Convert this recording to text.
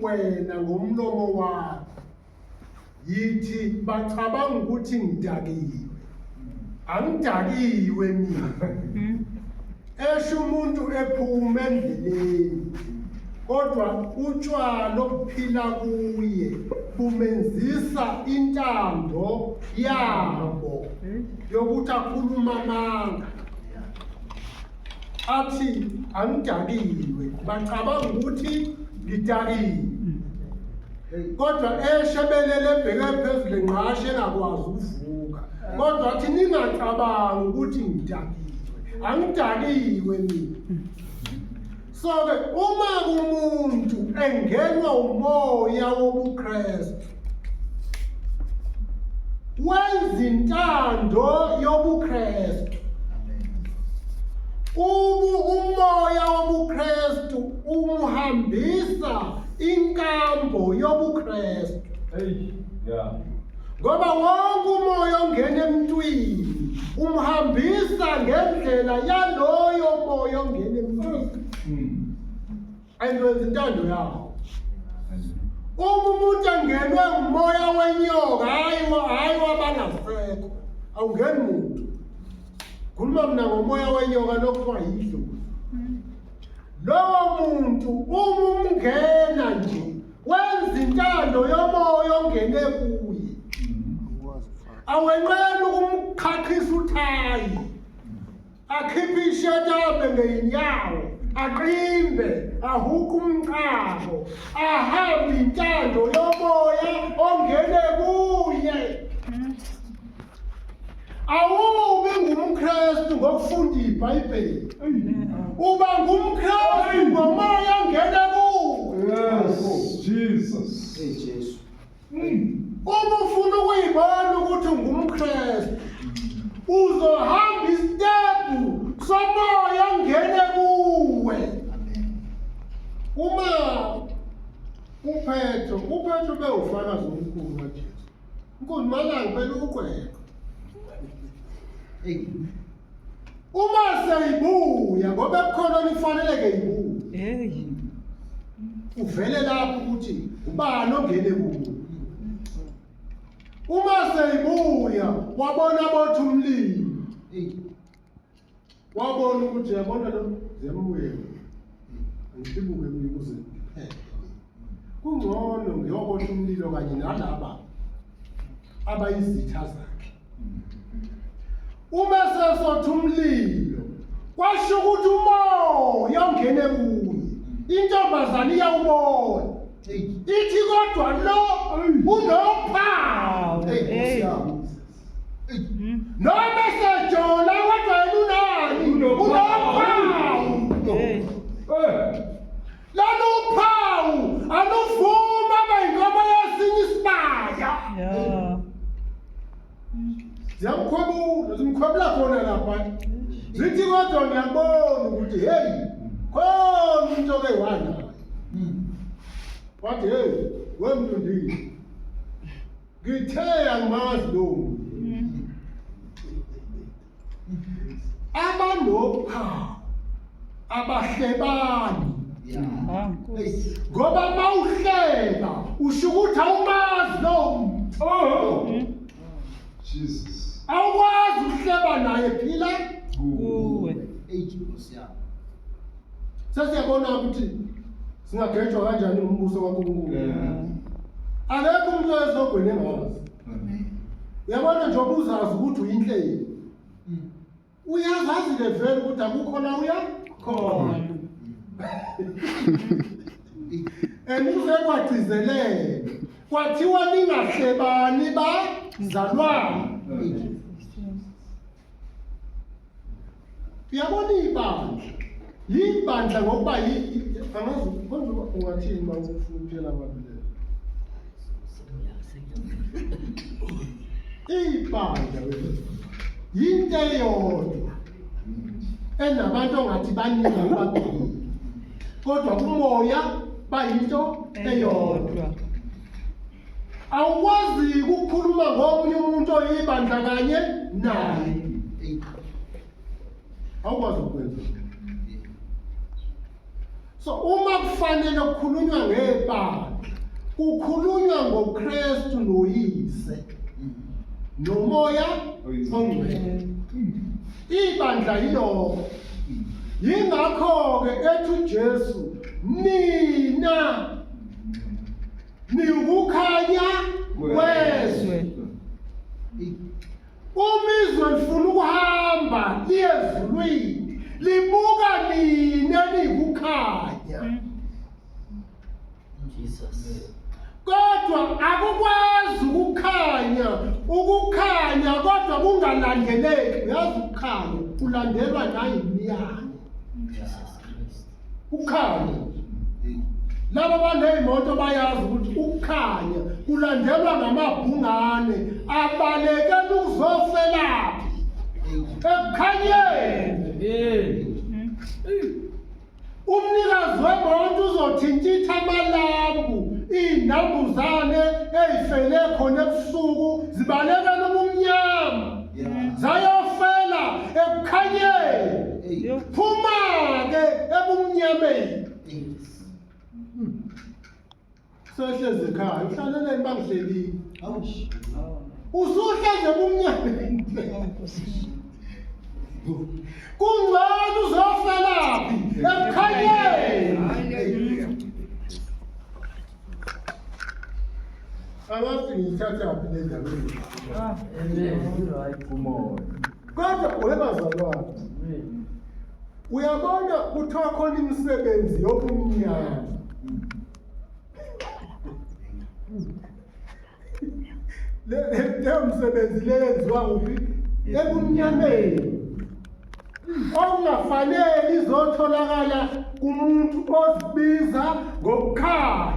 wena ngomlomo wakho yithi bacabanga ukuthi ngidakiwe, angidakiwe mina. Esho umuntu ephuma endleleni, kodwa utshwala obuphila kuye bumenzisa intando yabo yokuthi akhuluma amanga, athi angidakiwe, bacabanga ukuthi ngidakiwe, kodwa eshebelele ebheke phezulu enqashe engakwazi ukuvuka, kodwa athi ningacabangi ukuthi ngidakiwe, angidakiwe mina. So-ke uma umuntu engenwa umoya wobuKristu, wenza intando yobuKristu. Ubu umoya wobuKristu umuhambisa inkambo yobuKristu. Hey, yeah. Ngoba wonke umoya ongena emntwini umhambisa ngendlela yaloyo moya ongena emntwini. And wenza intando yawo. Uma umuntu engenwe umoya wenyoka, hayi hayi wabangasekho, awungeni muntu. Khuluma mina ngomoya wenyoka lokuthiwa yidlozi. Lowo muntu uma umngena nje wenza intando yomoya ongene kuye. Awenqeni ukumqhaqhisa uthayi, akhiphe isheti ahambe ngey'nyawo, aqimbe, ahuke umcabo, ahambe intando yomoya ongene kuye. Awubi ngumKristu ngokufunda iBhayibheli, uba ngumKristu ngomoya ongene kuwe. Yes, Jesus. Hey Jesu. Uma ufuna ukuyibona ukuthi ungumKristu, uzohamba isitebhu somoya ongene kuwe. Uma uPetro, uPetro bewufakazi omkhulu kaJesu. Nkunzi malanga phela uqweqwe. Hey. Uma seyibuya ngoba ebukhona nifaneleke ibuye. Hey. Uvele lapho ukuthi ubani ongene kuwe. Uma seyibuya wabona bothi umlilo. Hey. Wabona ukuthi yabona lo ziyambuyela. Angibuke kuye ukuze ngiphephe. Kungcono ngiyobona umlilo kanye nalaba abayizitha zakhe. Uma sesotha umlilo kwasho ukuthi umoya ongene kuye, intombazane iyawubona, ithi kodwa lo unophawu. Hey, Nkosi yami. Noma esejola kodwa yena unani? Unophawu. Hey. Eh, Lolu phawu aluvumi abe yinkomo yesinye isibaya. Yeah. Ziyamkhwebula, zimkhwebula khona lapha. Zithi kodwa ngiyabona ukuthi hey, khona into ke wanayo. Wathi hey, wemntundini. Ngithe angimazi lo muntu. Abanophawu abahlebani. Ah, Nkosi. Ngoba mawuhleba usho ukuthi awumazi lowo muntu. oh. Jesus. Awukwazi ukuhleba naye phila. Kuwe. Hey Nkosi yami. Sesiyabona ukuthi singagejwa kanjani umbuso kaNkulunkulu. Yeah. Akekho umuntu oyesogwini engazi. Uyabona nje uzazi ukuthi uyinhleli. Uyazazi ke vele ukuthi akukho la uya khona. And kuze kwagcizelela kwathiwa ningahlebani bazalwane. Uyabona ibandla, yibandla ngokuba angazi konje ungathini uma ufuna ukutshela abantu lelo. Ibandla wena yinto eyodwa enabantu ongathi baningi ababili, kodwa kumoya bayinto eyodwa. Awukwazi ukukhuluma ngomunye umuntu oyibandla kanye naye. Awukwazi ukwenza. So uma kufanele kukhulunywa ngebandla, kukhulunywa ngoKristu noYise noMoya oNgcwele. Ibandla yilokho. Yingakho-ke ethi uJesu nina niwukukhanya kwezwe. Uma izwe lifuna ukuhamba liye ezulwini, libuka nina niyikukhanya. Jesus. Kodwa akukwazi ukukhanya, ukukhanya kodwa kungalandeleki. Uyazi ukukhanya kulandelwa nayimiyane. Jesus Christ. Ukukhanya. Laba baney'moto bayazi ukuthi ukukhanya kulandelwa ngamabhungane abalekela ukuzofelaphi ekukhanyeni. Umnikazi wemoto uzothintitha amalambu, iy'nambuzane ey'fele khona ebusuku zibalekela ubumnyama zayofela ekukhanyeni. Phuma-ke ebumnyameni. Sehlezi ekhaya, uhlaleleni bangihlelile. Usuhlezi ebumnyameni. Kungcono uzofelaphi ekukhanyeni. Angazi ngiyithathaphi le ndaba. Kodwa webazalwane, uyabona kuthiwa khona imisebenzi yobumnyama. Leyo msebenzi le yenziwa kuphi? Ebumnyameni. Okungafanele izotholakala kumuntu ozibiza ngokukhanya.